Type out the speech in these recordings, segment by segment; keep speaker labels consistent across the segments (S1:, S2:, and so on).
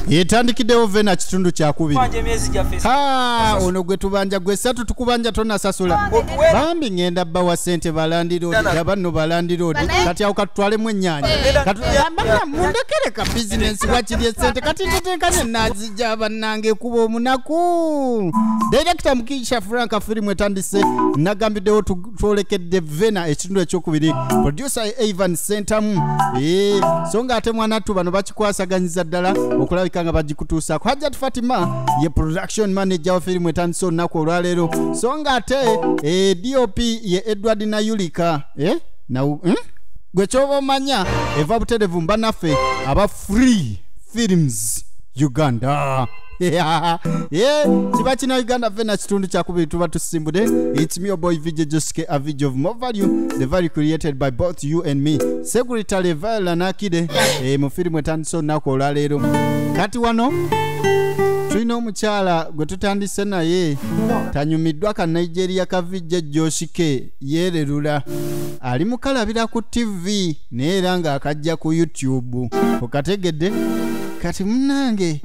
S1: Yetandikiddewo Vena kitundu kyakubiri.
S2: Tubanja emyezi gyaffe.
S1: Ha, ono gwe tubanja gwe satu tukubanja tonasasula. Bambi ngenda bbawa ssente balandiroodi, laba nno balandiroodi. Kati awo katutwalemu ennyaanya. Bana mundekere ka bizinensi wakiri essente kati ntetenkanye nazijja bannange kuba omunaku. Director Mukisha Frank firimu etandise nagambiddewo twolekedde Vena ekitundu ekyokubiri. Producer Ivan Sentamu. So nga ate mwanattu bano bakikwasaganyiza ddala okulabika nga bagikutuusaako. Hajjat Fatima ye production manager wa firimu etandise olunaku olwaleero. So nga ate DOP ye Edward Nayulika. Gwe ky'oba omanya eva butereevu bannaffe aba Free Films Uganda. Kiba kina Uganda Vena kitundu kyakubiri tuba tusimbudde. It's me your boy VJ Josuke, a VJ of more value, the value created by both you and me. Secretary Viola Nakide mu firimu etandise olunaku olwaleero. Kati wano tulina omukyala gwe tutandise naye tanyumiddwa ka Nigeria ka VJ Josuke yeererula. Ali mukalabira ku TV naye era ng'akajja ku YouTube. Okategedde? Kati munnange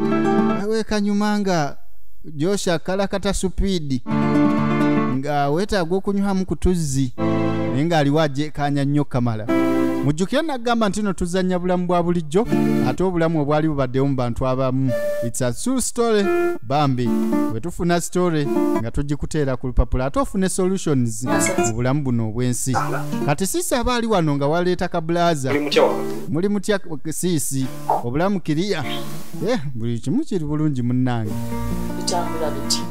S1: weekanyuma nga Josh akalakata supiidi nga weetaaga okunywamu ku tuzzi naye ng'aliwo ajeekaanya nnyo kamala. Mujjukire nagamba nti no tuzannya bulamu bwa bulijjo ate obulamu obwali bubaddewo mu bantu abamu. It's a true story bambi. Bwe tufuna story nga tugikuteera ku lupapula ate ofune solutions mu bulamu buno obw'ensi. Kati siisi aba ali wano nga waleeta kabulaza. Muli mutya siisi? Obulamu kiriya. Buli kimu kiri bulungi munnange.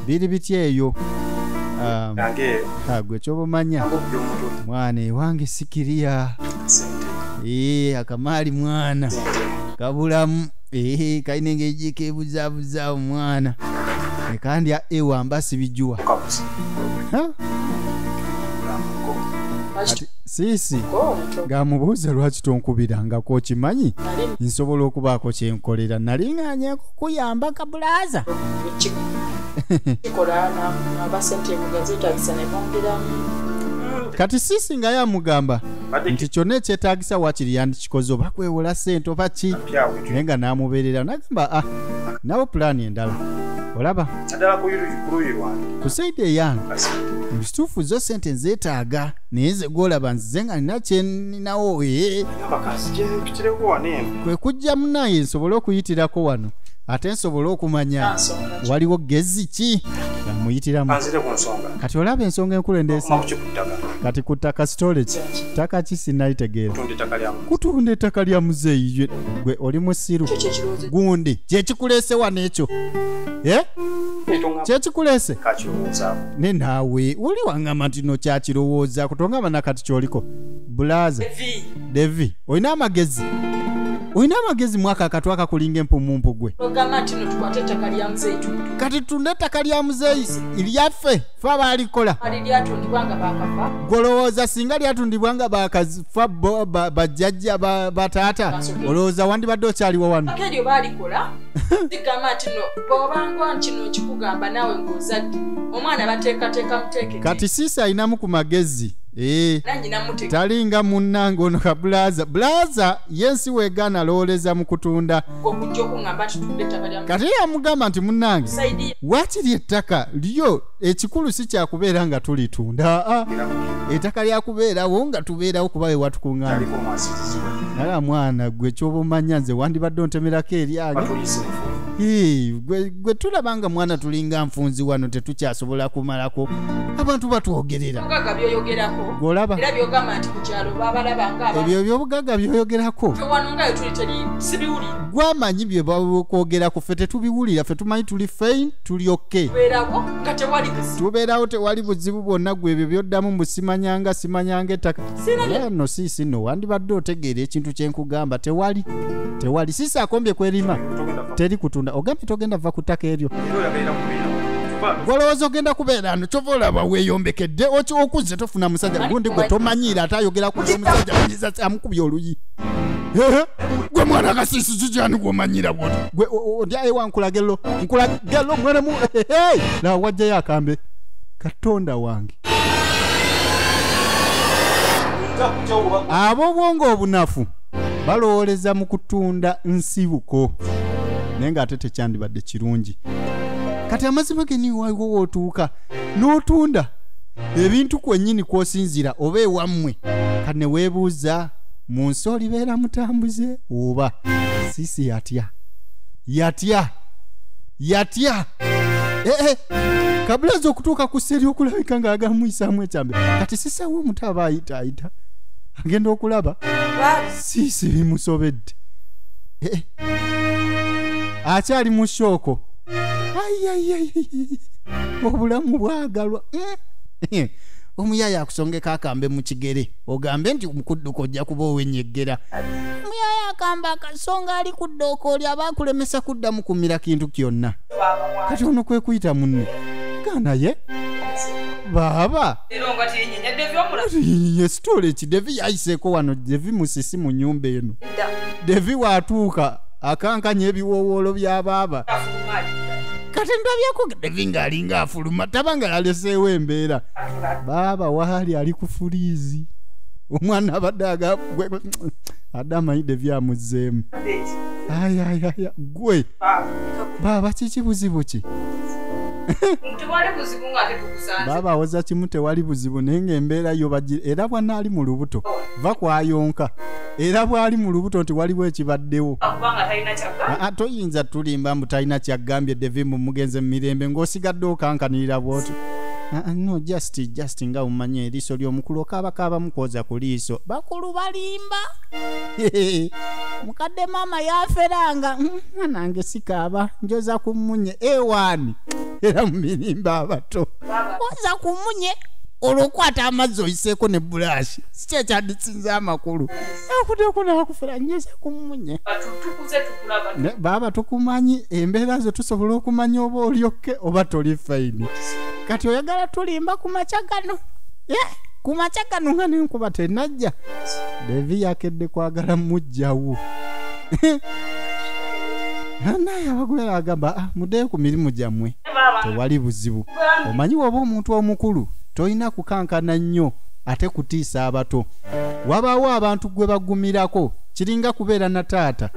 S1: Biri bitya eyo? Gwe ky'oba omanya mwana ewange sikiriya. Akamaali mwana kabulamu. Kalina engeri gyekeebuzaabuza omwana kandi ewamba sibijuwa. Siisi ng'amubuuza lwaki tonkubirangako okimanyi nsobola okubaako kye nkolera nali ŋŋaanye kukuyamba kabulaza. Kati siisi nga yamugamba nti kyonna ekyetaagisa waakiri yandikikoze oba kwewola ssente oba ki naye nga n'amubeerera n'agamba nabo pulaani endala. Olaba ku sayidi eyange ekituufu zo ssente nzeetaaga naye nze gw'olaba nzize nga nina kye nninawo kwe kujja munnaye nsobole okuyitirako wano ate nsobole okumanya waliwo gezi ki namuyitiramu. Kati olaba ensonga enkulu endeese kati ku ttaka storage ttaka ki sinnalitegeera. Kutunda ettaka lya muzeeyi gwe oli musiru gundi kyekikuleese wano ekyo kyekikuleese ne naawe oli waŋŋamba nti no kyakirowoozaako tongamba nakati ky'oliko. Bulaza Devi olina amagezi. Olina amagezi mwaka akatwa akakulinga empumumpu gwe. Kati tunda ettaka lya muzeeyi lyaffe ffe abaalikola. Golowooza singa lyatundibwa nga bakafa bajjajja bataata olowooza wandibadde okyaliwo wano.
S3: Eryo baalikola sigamba nti no bw'obanga kino nkikugamba naawe ng'ozadde omwana bateekateeka muteekete.
S1: Kati siisi alinamu ku magezi. Talinga munnange ono ka bulaza. Bulaza yensi weegaana alowooleza mu kutunda. Kati yamugamba nti munnange waakiri ettaka lyo ekikulu si kyakubeera nga tulitunda. Ettaka lyakubeerawo nga tubeerawo kuba we watukuŋŋaanya. Naye mwana gwe ky'oba omanya nze wandibadde ontemerako eryange. Gwe tulaba nga mwana tulinga nfunzi wano tetukyasobola kumalako abantu batwogerera. Gw'olaba ebyo by'obugagga by'oyogerako gwamanyi bye bakwogerako ffe tetubiwulira ffe tumanyi tuli fine tuli okay tubeerawo tewali buzibu bwonna gwe ebyo by'oddamu mbu simanyanga simanyanga ettaka. No siisi nno wandibadde otegeera ekintu kye nkugamba tewali tewali. Siisi akombye kwerima teri kutunda. Ogambye togenda va ku ttaka eryo. Gw'olowooza ogenda kubeera ano ky'ova olaba weeyombekedde okuze tofuna musajja gundi gwe tomanyiira ate ayogera ku omusajja munyiza amukubye oluyi. Gwe mwana kasiisi kikyani gw'omanyira bw'oti gwe ndi ayewa nkulagelo nkulagelo mwenemu la wajjayo akambe Katonda wange. Ab'obwongo obunafu balowooleza mu kutunda nsibuko. Naye ng'ate tekyandibadde kirungi. Kati amazima gennyini waliwo w'otuuka n'otunda ebintu kwennyini kw'osinziira oba ewammwe. Kati ne weebuuza mu nsi olibeera mutambuze oba Sisi yatya. Yatya. Yatya. Kabulaza okutuuka ku sseri okulabika ng'agamuyisaamu ekyambe. Kati Sisi awo omuto aba ayitaayita. Agenda okulaba Sisi bimusobedde. Akyali mu shooko. Obulamu bwagalwa. Omuyaya akusongeka akambe mu kigere ogambe nti mukudduka ojja kuba owenyeggera. Omuyaya akamba akasonga ali ku ddooko aba akulemesa kuddamu kumira kintu kyonna. Kati ono kwe kuyita munne naye baaba yesitole ki Devi yayiseeko wano. Devi musisi mu nnyumba eno. Devi waatuuka akankanya ebiwoowoolo bya baaba. Kati ndabyeko Devi ng'alinga afuluma tabanga yaleseewo embeera. Baaba waali ali ku fuliizi. Omwana abadde adde amanyi Devi amuzzeemu. Ayayaya gwe baaba kiki buzibu ki? Baaba awoza kimu tewali buzibu naye ng'embeera yo era bw'anaali mu lubuto va kwayonka. Era bw'ali mu lubuto nti waliwo ekibaddewo. Toyinza tulimba mbu talina kyagambye Devi mbu mugenze mu mirembe ng'osigadde okankanirira bw'otyo. No, just nga omanye eriiso ly'omukulu okaabakaabamu kwoza ku liiso. Bakulu balimba. Mukadde maama yaferanga mwanange sikaaba njoza ku mmunye ewaani era mu mirimba abato. Kwoza ku mmunye olwo okwata amazzi oyiseeko ne bulashi. Si kye kyandisinze amakulu. Akuddeko n'akufera njoza ku mmunye. Baaba tukumanyi embeera zo tusobola okumanya oba olyokke oba toli fayini. Kati oyagala tulimba ku makya gano. Ku makya gano nga n'enkuba tenajja. Devi yakedde kwagala mujjawo. Naye abagwera agamba muddeyo ku mirimu gyammwe tewali buzibu. Omanyi woba omuntu omukulu tolina kukankana nnyo ate kutiisa abato. Wabaawo abantu gwe bagumirako kiringa kubeera na taata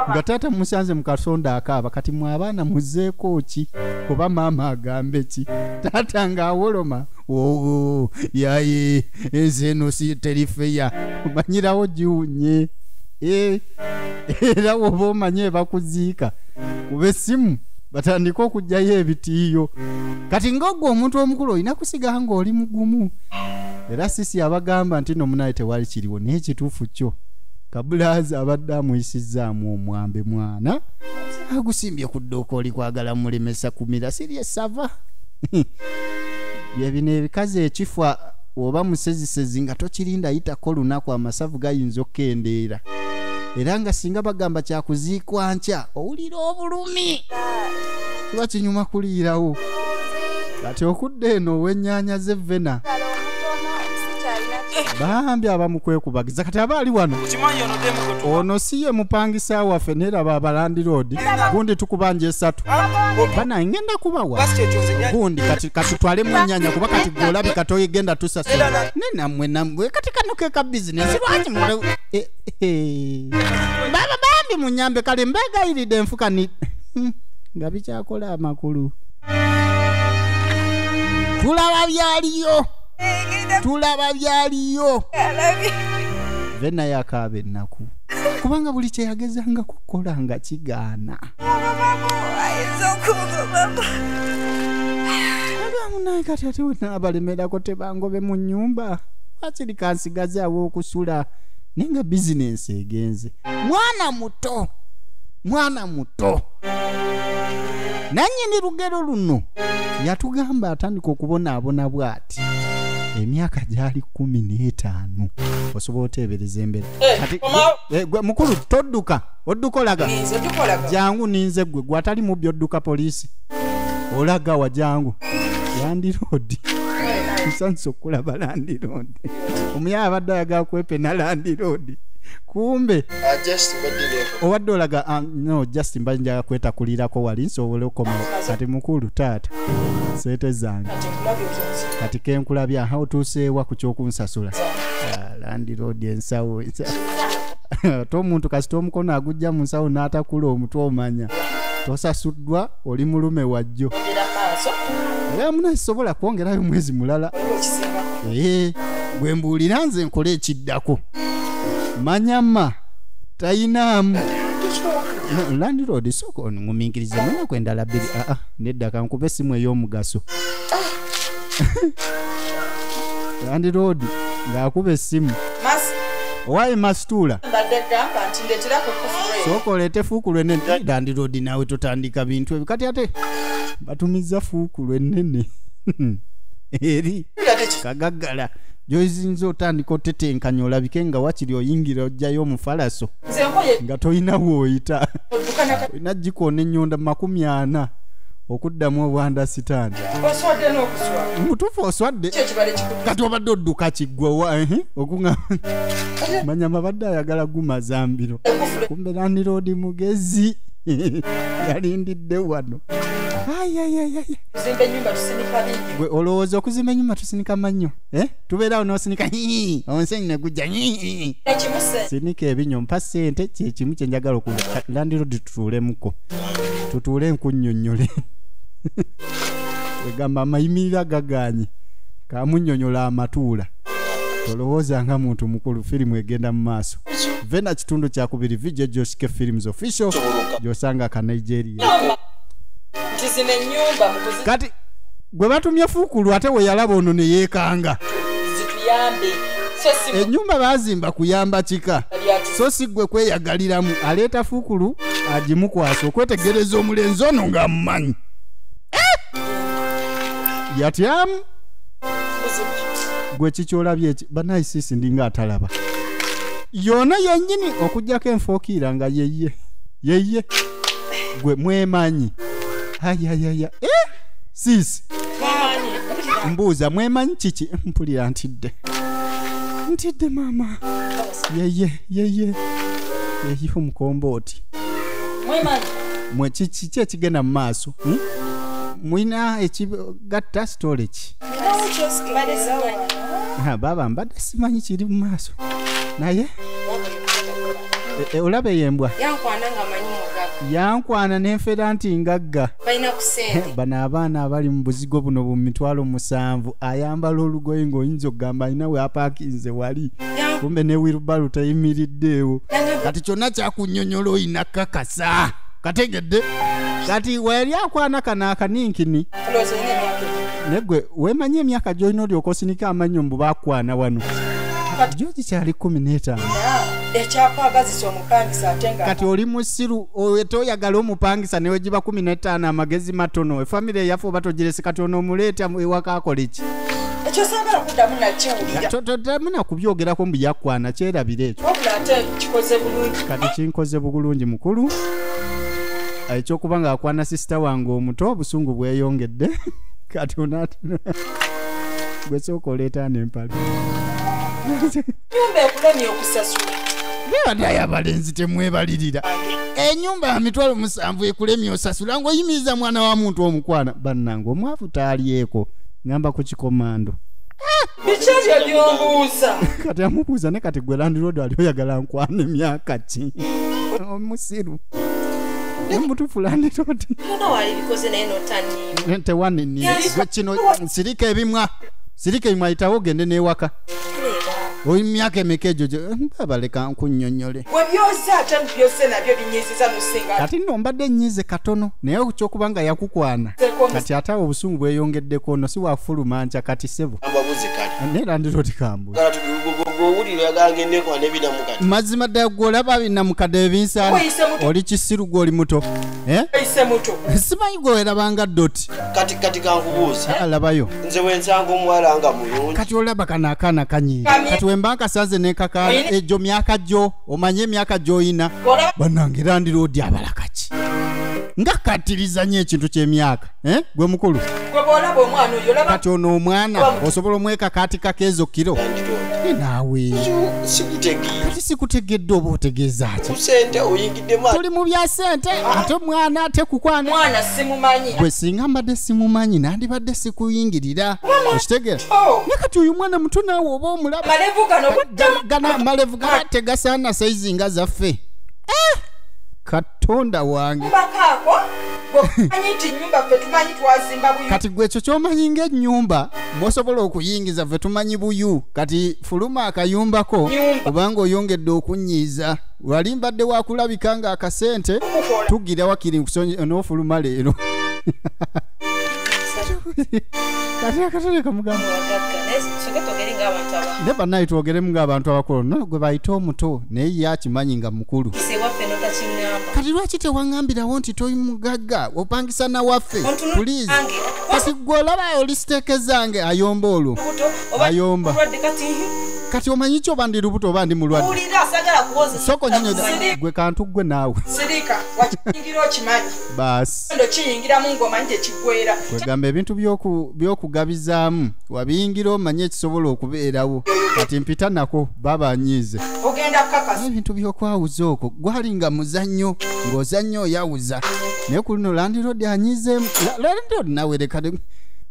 S1: nga taata musanze mu kasonda akaaba. Kati mwe abaana muzzeeko ki oba maama agambe ki? Taata ng'awoloma oo yaye ensi eno si terifeya omanyirawo giwunye. Era woba omanye bakuziika kuba essimu batandika okuggyayo ebitiiyo. Kati ng'ogwo omuntu omukulu olina kusigala ng'oli mugumu. Era Sisi abagamba nti nno munaye tewali kiriwo naye ekituufu kyo Kabulaaza abadde amuyisizzaamu omwambe mwana agusimbye ku dduuka oli kwagala mulemesa kumira siri esava. Bye bino ebikazi ekifwa oba musezisezi nga tokirinda yitako lunaku amasavu gayinza okukendeera. Era nga singa bagamba kyakuziikwa nkya owulira obulumi kiba kinyuma kuliirawo. Kati okudda eno ow'ennyaanya z'evvena bambi abamu kwekubagiza. Kati aba ali wano ono si ye mupangisa waffe neraba abalandiroodi gundi tukubanja esatu bana ngenda kubawa gundi kati katutwalemu ennyaanya kuba kati gw'olabika toyegenda tusasula ne nammwe kati kano ke ka bizinesi lwaki baba bambi munyambe kale mbegayiridde enfuka ni nga bikyakola amakulu. Tulaba byaliyo. Tulaba byaliyo. Vena yakaaba ennaku kubanga buli kye yagezanga kukola nga kigaana. Munaye kati ate wena tebangobe mu nnyumba wakiri kansigaze awo okusula naye nga bizinensi egenze. Mwana muto, mwana muto. Nannyini lugero luno yatugamba atandika okubonaabona bw'ati emyaka gyali 15. Osobola oteebereza embeera. Kati mukulu todduka, odduka olaga. Jangu ninze ggwe gwe atali mubbi odduka poliisi. Olaga wa jangu. Landiroodi. Nsanze okulaba landiroodi. Omuyaye abadde ayagala kwepena landiroodi. Kumbe owadde olaga no just mba njagala kwetakulirako wali nsobole okomawo. Kati mukulu taata sente zange kati kenkulabya aha otuuseewa ku ky'okunsasula. Landiroodi ensawo ate omuntu kasita omukono agujja mu nsawo n'atakula omutwe omanya. Tosasuddwa oli mulume wajjo. Era munasobola kwongerayo mwezi mulala. Gwe mbuulira nze nkole ekiddako. Manyama tayinaamu. Landlord sooka onŋumiikirize munaku endala bbiri. Nedda kankuba essimu ey'omugaso. Landlord ng'akuba essimu. Owaye masituula. Sooka oleete fuukulu ennene. Landlord naawe totandika bintu ebyo. Kati ate batumizza fuukulu ennene. Eri kagaggala. Gy'oyinza otandika otetenkanya olabike nga wakiri oyingira ojjayo omufalaso nga tolina w'oyita. Olina gikoona ennyonda 40 okuddamu obwanda sitaani. Mutuufu oswadde. Kati obadde odduka kiggwa okuŋa Manyama badde ayagala gumaza mbiro. Kumbe landlord mugezi yalindidde wano. Gwe olowooza okuzimba ennyumba tusinika mannyo? Tubeerawo n'osinika onsenyi ne gujja sinika ebinyo mpa ssente kyekimu kye njagala okukola. Landlord tutuulemuko, tutuule nkunnyonnyole. Egamba amayimirira gagaanye kamunnyonnyola amatuula. Tolowooza nga muntu mukulu. Firimu egenda mu maaso. Vena kitundu kyakubiri VJ Joshike Films Official gy'osanga ka Nigeria. Kati gwe batumye fuukulu ate we yalaba ono ne yeekanga. Ennyumba baazimba kuyamba kika, so si gwe kweyagaliramu. Aleeta fuukulu agimukwasa okwetegereza omulenzi ono ng'amumanyi. Yatyamu. Gwe kikyolabye eki banayi sisi ndinga atalaba. Yona yennyini okuggyako enfuukiira nga yeye yeye. Gwe mwemanyi. Ayayaya. Sisi mbuuza mwemanyi kiki? Mpulira ntidde. Ntidde maama. Yeye yeye. Yeye omukombooti. Mwe kiki ekigenda mu maaso? Mwina ekigatta storage. Baba mbadde simanyi kiri mu maaso. Naye olaba ey'embwa. Yankwana n'enfera nti ngagga. Bano abaana abali mu buzigo buno bu 700,000 ayambala olugoye ng'oyinza okugamba alina we apaakinze wali. Kumbe ne wheelbarrow teyimiriddeewo. Kati kyonna kyakunnyonnyola oyina kakasa. Kategedde. Kati weyali akwana kano akaninkini. Negwe weemanyi emyaka gy'olina olyoka osinika amannyo mbu baakwana wano. Gyogi kyali 15. Kati oli musiru toyagala omupangisa newe giba 15 amagezi matono. Efamire eyaffe oba togirese kati ono omuleeta ewaka akola ki? Toddamu nakubyogerako mbu yakwana kyerabire ekyo. Kati kinkoze bulungi mukulu. Ekyokuba ng'akwana sisita wange omuto obusungu bweyongedde. Kati onaatuna gwe sooka oleeta n'empale.
S3: Nyumba ekulemye okusasula.
S1: Bebadde abalenzi temwebalirira. Ennyumba ya 700,000 ekulemye osasula ng'oyimiriza mwana wa muntu omukwana. Bannange omwavu taalyeko. Ngamba ku kikomando.
S3: Biki ebyo by'ombuuza?
S1: Kati amubuuza ne kati gwe landlord ali oyagala nkwana emyaka ki? Omusiru. Mutuufu landlord. Tewaneniye. Gwe kino sirika ebimwa. Sirika ebimwa ayitawo ogende n'ewaka. Oyi myaka emeka egyo babaleka nkunnyonnyole. Kati nno mbadde nnyize katono naye ekyokuba nga yakukwana. Kati ate awo obusungu bweyongeddeko ono si wafuluma nkya kati ssebo. Naye landlord kambuuza. Mazima ddala gwe olaba binnamukadde ebinsaana. Oli kisiru gwe oli muto. Simanyi gwe werabanga doti.
S2: Kati kankubuuza.
S1: Labayo.
S2: Nze bwe nsanga omuwala nga mulungi.
S1: Kati olaba kano akaana kanyiiga. Kati wemba nkasanze n'ekakaana egyo myaka gyo omanye emyaka gy'oyina. Bannange landlord abala kaki? Nga kattiriza nnyo ekintu ky'emyaka. Gwe mukulu. Kati ono omwana osobola omwekakaatikako ezo kiro. Naawe. Kati sikutegedde oba otegeeza ki? Tuli mu bya ssente ate omwana ate kukwana. Gwe singa mbadde simumanyi nandibadde sikuyingirira. Okitegeera? Naye kati oyo mwana muto naawe oba omulaba. Gano amalevu gano tegasaana sayizi nga zaffe. Katonda wange. Kati gwe ekyo kyomanyi ng'ennyumba mwosobola okuyingiza ffe tumanyi buyu. Kati fuluma akayumbako kubanga oyongedde okunyiiza. Wali mbadde wakulabika nga akasente tugira wakiri n'ofuluma leero. Kati akatale kamugamba. Ne bannaye twogeremu ng'abantu abakulu. No gwe bayita omuto naye ye akimanyi nga mukulu. Kati lwaki tewaŋŋambirawo nti toli mugagga opangisa nawaffe? Please. Kati gwe olaba oli siteeke zange ayomba olwo. Ayomba. Kati omanyi ki oba ndi lubuto oba ndi mulwadde? Soko nnyonnyola gwe kantu gwe naawe. Baasi. Kwegamba ebintu by'okugabizaamu wabiyingira omanye ekisobola okubeerawo. Kati mpita nako baba anyiize. Ebintu by'okwawuza okwo gwali nga muzannyo ng'ozannyo oyawuza. Naye ku luno landiroodi anyiizeemu. Landiroodi nawe leka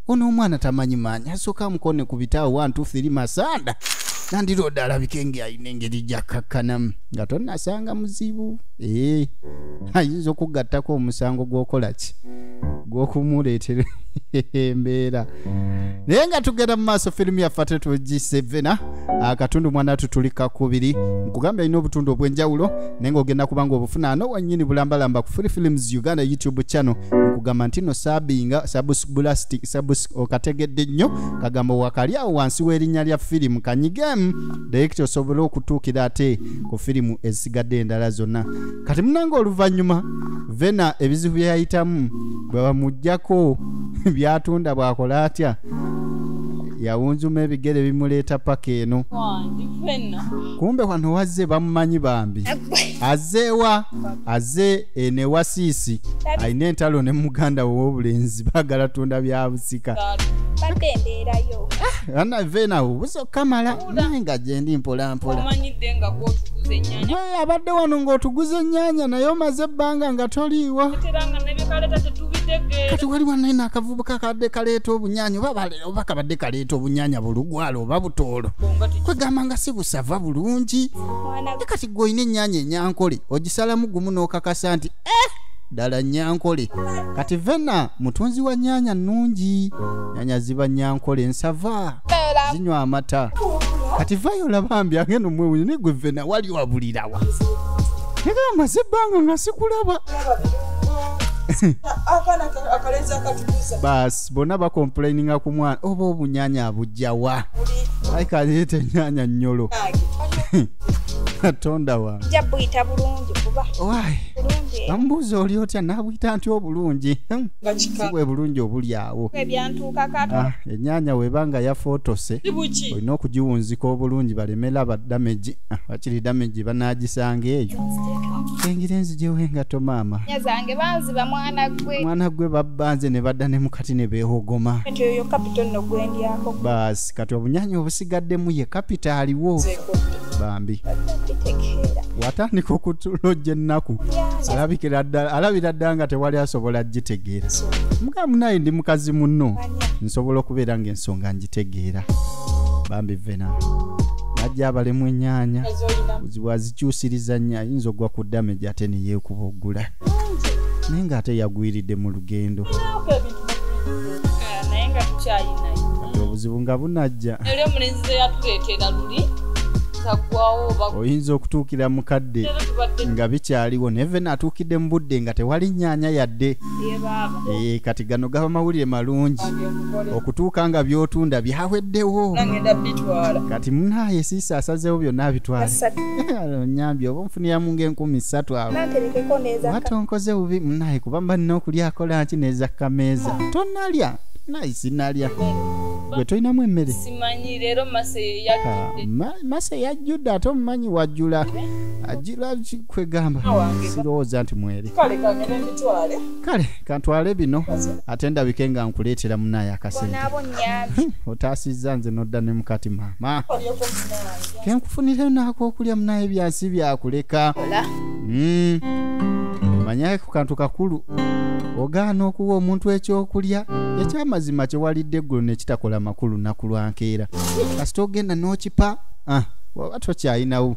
S1: ono omwana tamanyi maanyi asooka amukone ku bitaawo 1 2 3 masanda. Landiroodi alabika engeri alina engeri gy'akkakkanamu nga tonnasanga muzibu. Ayinza okugattako omusango gw'okola ki? Gw'okumuleetera embeera. Naye nga tugenda mu maaso firimu yaffe ate tugise Vena akatundu mwana tutuli kakubiri. Nkugambye alina obutundu obw'enjawulo naye ng'ogenda kuba ng'obufuna ano wannyini bulambalamba ku Free Films Uganda YouTube channel. Nkugamba nti no sabinga okategedde nnyo kagambo wakali awo wansi w'erinnya lya firimu kanyigemu direct osobola okutuukira ate ku firimu ezisigadde endala zonna. Kati munange oluvannyuma Vena ebizibu bye yayitamu bwe bamuggyako byatunda bw'akola atya yawunzuma ebigere bimuleeta paka eno. Kumbe wano wazze bamumanyi bambi. Azzeewa azze eno ewa Siisi alina entalo ne muganda we ow'obulenzi baagala tunda bya busika. Anna Vena obuze okamala naye nga gye ndi mpola mpola. Abadde wano ng'otuguza ennyaanya naye omaze ebbanga nga toliiwo. Kati waliwo naye n'akavubuka kadde kaleeta obunyaanya oba kabadde kaleeta obunyaanya bulugwalo oba butoolo. Kwegamba nga si busava bulungi. Kati gwe olina ennyaanya enyankole ogisalamu gumu n'okakasa nti ddala nnyankole. Kati Vena mutunzi wa nnyaanya nnungi. Nnyaanya ziba nnyankole nsava zinywa amata. Kati Viola bambi agenda omwewuunyo naye gwe Vena wali wabulirawa. Naye amaze ebbanga nga sikulaba. Baasi bonna bakomplaininga ku mwana oba obunyaanya abujja wa. Ayi kaleeta ennyaanya nnyolo. Katonda wange. Bamubuuza oli otya n'abuyita nti obulungi. Si bwe bulungi obuli awo. Ennyaanya bw'eba nga yafootose olina okugiwunzika obulungi baleme laba damage. Wakiri damage banaagisanga eyo. Kengira enzijewo engatto maama. Mwana gwe babbanze ne badda ne mukati ne beehogoma. Baasi kati obunyaanya obusigaddemu ye kapita aliwo. Bambi. Watandika okutulojja ennaku alabira ddala nga tewali asobola gitegeera. Mugamba munaye ndi mukazi munno nsobola okubeera ng'ensonga ngitegeera. Bambi Vena najja abalemu ennyaanya buzibu azikyusiriza nnyo ayinza ogwa ku damage ate ne yeekuba oggula. Naye ng'ate yagwiridde mu lugendo. Kati obuzibu nga bunajja. Oyinza okutuukira mu kadde nga bikyaliwo naye Vena atuukidde mu budde nga tewali nnyaanya yadde. Kati gano gaba mawulire malungi okutuuka nga by'otunda byaweddewo. Kati munaaye Siisi asazeewo byonna abitwale. Nnyambye oba onfuniramu ng'enkumi 3 awo. Watonkoze bubi munaaye kuba mba nnina okulyako lanki n'eza kameeza. Tonnalya naye sinalya. Gwe tolinamu emmere?
S3: Simanyi leero Mase yajjudde.
S1: Mase yajjudde ate omumanyi wajjula. Ajjula kwegamba sirowooza nti mwere. Kale kantwale bino ate ndabike nga nkuleetera munaaye akasente. Otaasizza nze n'odda ne mukati maama. Kenkufunire n'akookulya munaaye byansi byakuleka. Manyaye ku kantu kakulu. Ogaana okuwa omuntu ekyokulya ekyamazima kye walidde eggulo ne kitakola makulu lunaku lwa nkeera. Kasita ogenda n'okipa Oba tokyalinawo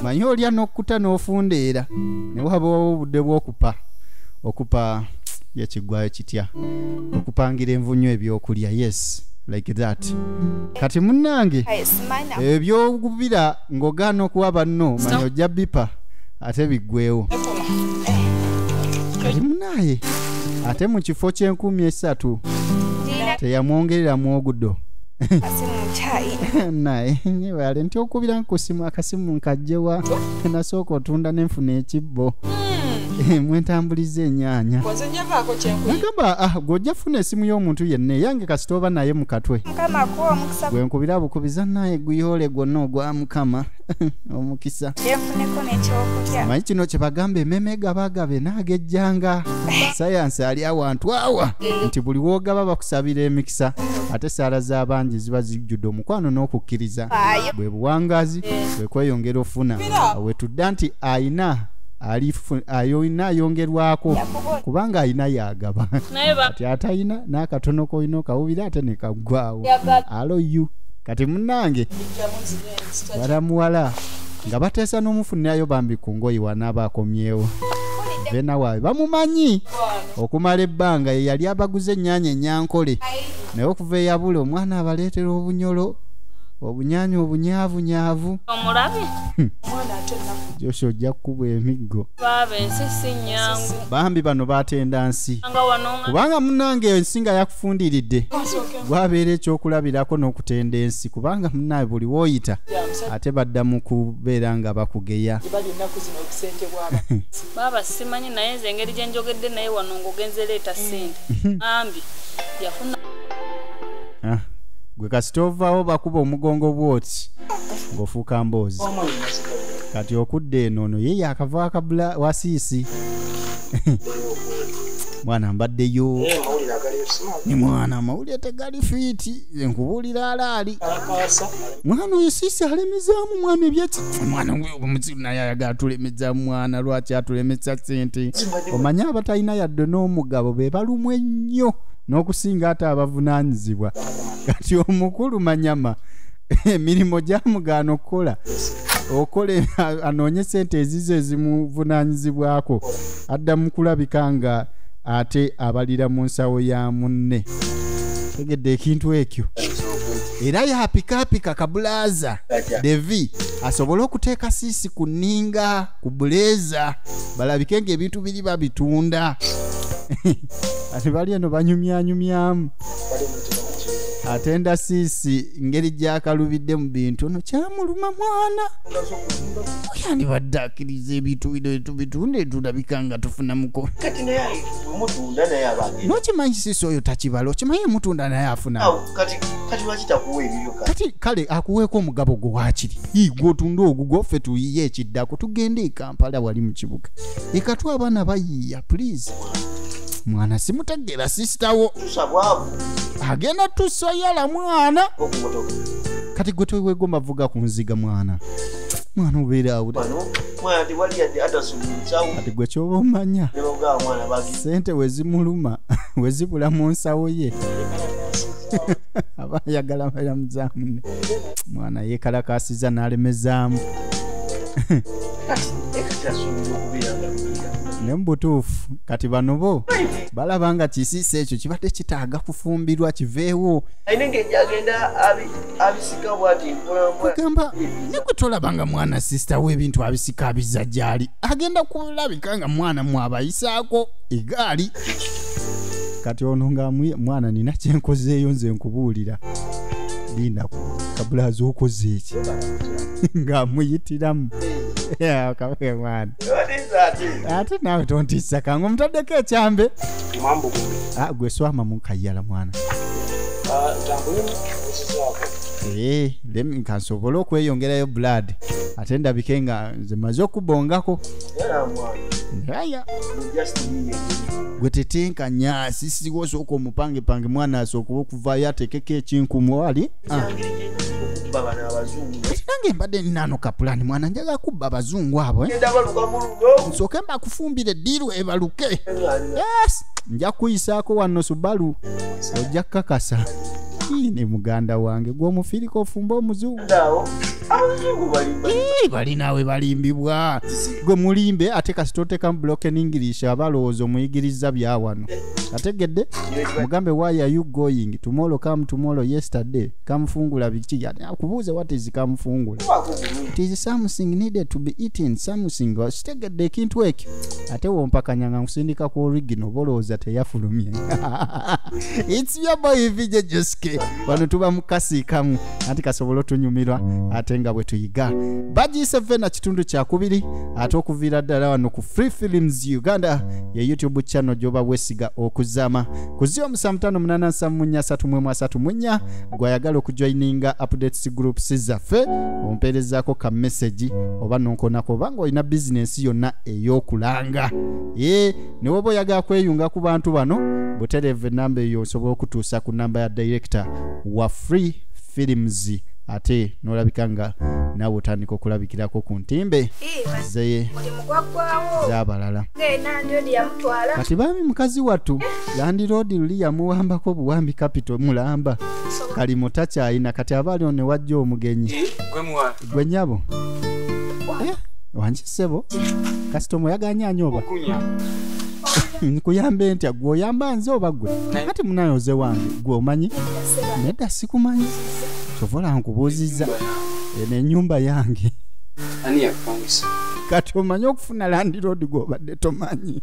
S1: manyi olya n'okkuta n'ofundeera ne wabawo obudde bw'okupa okupa yekiggwayo kitya okupangira envunyu ebyokulya. Yes, like that. Kati munnange ebyokubira ng'ogaana okuwa banno manyi ojja bipa ate biggwewo. Kati munnaye ate mu kifo ky'enkumi 3 teyamwongereramu oguddo. Naye wale nti okubira nkusimu akasimu nkajjewa nasooka otunda nenfuna ekibbo mwentambuliza ennyaanya. Nagamba gw'ojja funa esimu y'omuntu yenna eyange kasita oba naye mu katwe gwe nkubira bukubiza naye guyoole gwonna ogwa Mukama omukisa. Manyi kino kye bagamba emmeeme gabagabe n'agejjanga. Sayansi ali awantu awa nti buli w'ogaba bakusabira emikisa ate saala z'abangi ziba zijjudde omukwano n'okukkiriza bwe buwangaazi bwe kweyongera ofuna. Wetudda nti ayina ayina ayongerwako kubanga ayina yagaba ati atayina n'akatono k'olina okawubira ate ne kaggwawo alo yu. Kati munnange balamuwala nga bateesa n'omufunirayo bambi ku ngoyi wanaaba akomyewo bena waawe bamumanyi okumala ebbanga ye yali abaguza ennyaanya ennyankole naye okuva eyabula omwana abaleetera obunyolo obunyanya obunyaavunyavu. Joshua ojja kukubwa emiggo. Bambi bano batenda nsi kubanga munnange ensi nga yakufundiridde gwabeera ekyokulabirako n'okutenda ensi kubanga munnaye buli w'oyita ate badda mu kubeera nga bakugeya.
S4: Baba simanyi naye nze engeri gye njogedde naye wano ng'ogenze leeta ssente. Ambi yafuna
S1: gwe kasita ovaawo bakuba omugongo bw'oti ng'ofuuka mboozi. Kati okudda eno ono ye yakava akabula wasiisi mwana mbaddeyo ni mwana amawulire tegali fiiti nkubuulira alaali mwana oyo siisi alemezaamu mwana ebyeki mwana omuzibu naye ayagala atulemezaamu mwana lwaki atulemesa ssente. Omanye abatalina yadde n'omugabo be balumwa ennyo n'okusinga ate abavunaanyizibwa. Kati omukulu Manyama emirimu gyamugaana okukola okole anoonye ssente ezizo ezimuvunaanyizibwako adda mu kulabika nga ate abalira mu nsawo ya munne. Tegedde ekintu ekyo era yapikaapika kabulaaza Devi asobole okuteeka siisi ku nninga ku buleeza balabike ng'ebintu biri babitunda. Ate bali eno banyumyanyumyamu atenda siisi ngeri gyakalubidde mu bintu ono kyamuluma mwana yandibadde akkiriza ebintu bino tubitunde tulabika nga tufunamuko. Nokimanyi siisi oyo takibala okimanyi mutunda naye afuna kati kale akuweeko omugabo gwo waakiri gwe otunda ogugwo ffe tuyiye ekiddako tugende e Kampala wali mu kibuga ekatwa abaana bayiiya please. Mwana simutegeera sisitawo agenda tusoyala mwana. Kati gwe tewegomba vuga ku nziga mwana mwana obeera awo kati gwe kyoba omanya ssente wezimuluma wezibula mu nsawo ye aba ayagala mulamuzamu mwana yeekalakaasiza n'alemezaamu. Ne mu butuufu kati bano bo balaba nga kisiisa ekyo kibadde kitaaga kufumbirwa kiveewo. Kugamba ne gwe tolaba nga mwana sisita w'ebintu abisika abizza gy'ali agenda kulabika nga mwana mwabayisaako egaali. Kati ono nga mwana nina kyenkozeeyo nze nkubuulira linda kabulaaza okoze eki ng'amuyitiramu. Kabe mwana ate naawe tontiisa kange omutaddeko ekyambe gwe swama munkayala mwana nkansobole okweyongerayo blood ate ndabike nga nze maze okubongako. Gwe tetenkanya sisi wosooka omupangepange mwana asooka okuvaayo ateekeko ekinkumu wali. Nange mbadde ninaano kapulani mwana njagala kubba abazungu abo nsooke mbakufumbire eddiiru ebaluke. Yes, nja kuyisaako wano Subaru ojja kukakasa. Ne muganda wange gw'omufiiriko ofumba omuzungu. Balinawe balimbibwa. Gwe mulimbe ate kasita oteekamu broken English abalowooza omuyigiriza bya wano. Ategedde mugambe why are you going tomorrow, come tomorrow, yesterday kamfungula biki, akubuuze what is kamfungula. It is something needed to be eaten, something okitegedde ekintu ekyo. Ate wompakanya nga nkusindika ku original bolowooza teyafulumye. It's your boy VJ Joske. Wano tuba mukasiikamu anti kasobola otunyumirwa ate nga bwe tuyiga. Bagiyise Vena kitundu kyakubiri ate okuviira ddala wano ku Free Films Uganda ye YouTube channel gy'oba weesiga okuzaama ku 07587434 gwayagala okujoininga updates groups zaffe ompeerezaako ka message oba nonkonako oba ng'olina bizinensi yonna ey'okulanga. Ne woba oyagala kweyunga ku bantu bano butereevu enamba eyo osobola okutuusa ku namba ya director wa Free Films ate n'olabika nga naawe otandika okulabikirako ku ntimbe z'abalala. Kati baami mukazi wattu landiroodi luli yamuwambako obuwambi kapito mulamba kalimu takyayina kati aba aliwo ne wajja omugenyi gwe nnyabo wangi ssebo kasitoma oyaganya oba nkuyambe ntya gwe oyamba nze oba gwe kati munayoze wange gwe omanyi nedda sikumanyi kyova olaba nkubuuzizza eno ennyumba yange. Kati omanyi okufuna landiroodi gw'obadde tomanyi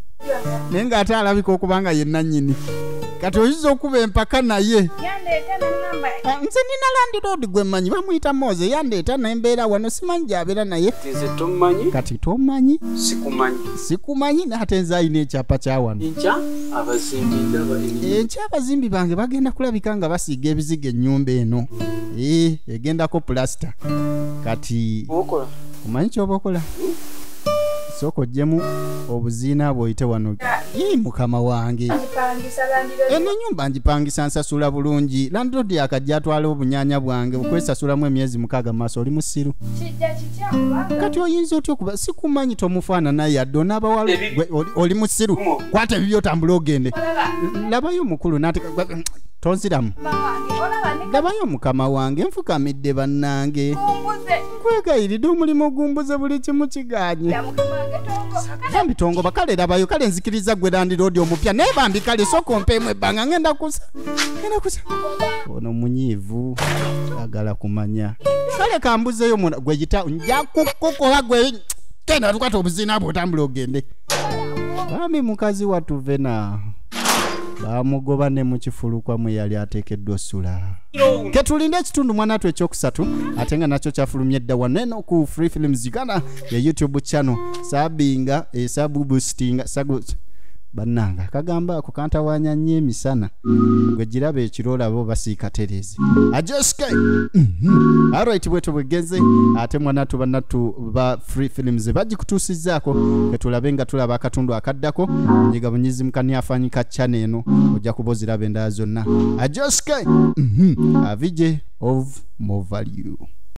S1: naye ng'ate alabika okuba nga ye nannyini. Kati oyinza okuba empaka naye nze nina landiroodi gwe mmanyi bamuyita Moze yandeeta nembeera wano simanyi gy'abeera naye. Kati tomanyi sikumanyi ate nze ayina ekyapa kya wano. Enkya abazimbi bange bagenda kulabika nga basiiga ebizigo ennyumba eno egendako pulasita. Kati omanyi ky'oba okola sooka oggyemu obuziina bw'oyite wano. Yii mukama wange eno ennyumba ngipangisa nsasula bulungi landiroodi akajja atwala obunyanya bwange okwesasulamu emyezi 6 maaso oli musiru. Kati oyinza otya okuba sikumanyi tomufaanana yadde onaaba oli musiru kwata ebibyo otambule ogende. Labayo mukulu n'ate tonziramu. Labayo mukama wange nfukamidde bannange nkwegayiridde omulimu ogumbuze buli kimu kiganye. Bambi tongoba kale labayo kale nzikiriza gwe landiroodi omupya naye bambi kale sooka ompeemu ebbanga ngenda kusa. Ono munyiivu agala kumanya kale kambuzeeyo gwe gita nja kukukola gwe genda tukwata obuziina bwe otambule ogende. Bambi mukazi wattu Vena bamugoba ne mu kifulukwa mwe yali ateekeddwa osula. Ketulinde ekitundu mwanattu ekyokusatu ate nga nakyo kyafulumye dda wano eno ku Free Films Uganda ye YouTube channel sabinga esabubustinga sagu bannanga akagamba ako kantawaanya nnyo emisana gwe giraba ekiro olaba basiika terezi ajoske. Alright bwetyo bwegenze ate mwanattu bannattu ba Free Films bagikutuusizzaako ketulabe nga tulaba akatundu akaddako nyiga bunyizi mukani afanyika channel eno ojja kuba oziraba endala zonna ajoske. A VJ of more value.